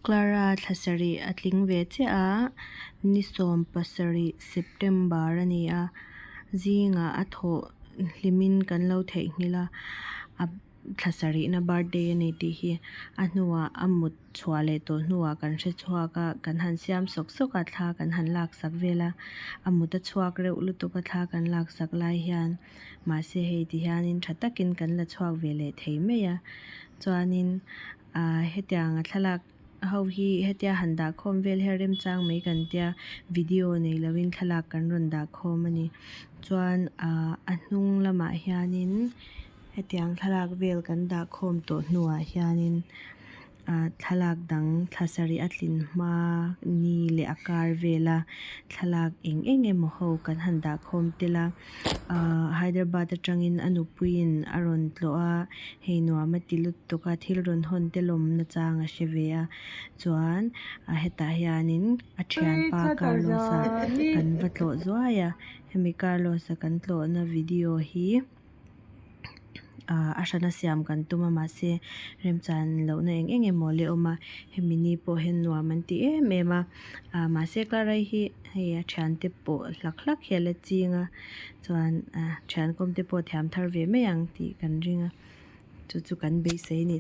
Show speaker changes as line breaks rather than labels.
Clara thla sarih a tling ve chiah a ni 17 September a ni a zingah a thawh hlimin kan lo theihnghilh a a thla sarihna birthday a ni tih hi a hnuah a mut chhuah leh tawh hnuah kan hre chhuak a kan han siam sawk sawk a thla kan han lak sak vel a a mut a chhuak reuh lutuk a thla kan lak sak lai hian mahse hei ti hianin tha takin kan la chhuak ve leh thei mai a chuanin ahh hetiang a thlalak ho hi hetia han dah khawm vel hi a remchang mai kan tia video nei lovin thlalak kan rawn dah khawm a ni chuan ahh a hnung lamah hianin hetiang thlalak vel kan dah khawm tawh hnuah hianin ah thlalak dang thla sarih a tlin hma ni leh a kar vela thlalak eng eng emaw ho kan han dah khawm tel a ahh Hyderabad atangin a nupuiin a rawn tlawh a hei nuam a ti lutuk a thil rawn hawn te lawm nachang a hre ve a chuan a hetah hianin a thianpa Carlos-a kan va tlawh zuai a hemi Carlos-a kan tlawhna video hi. Ahh a hrana siam kan tum a mahse remchan lohna eng eng emaw la awm a hemi ni pawh hian nuam an ti em em a ah mahse Clara-i hi hei a thiante pawh hlak hlak hi a la ching a chuan ah thian kawm te pawh a thiam thar ve mai ang tih kan ring a chu chu kan beisei a ni.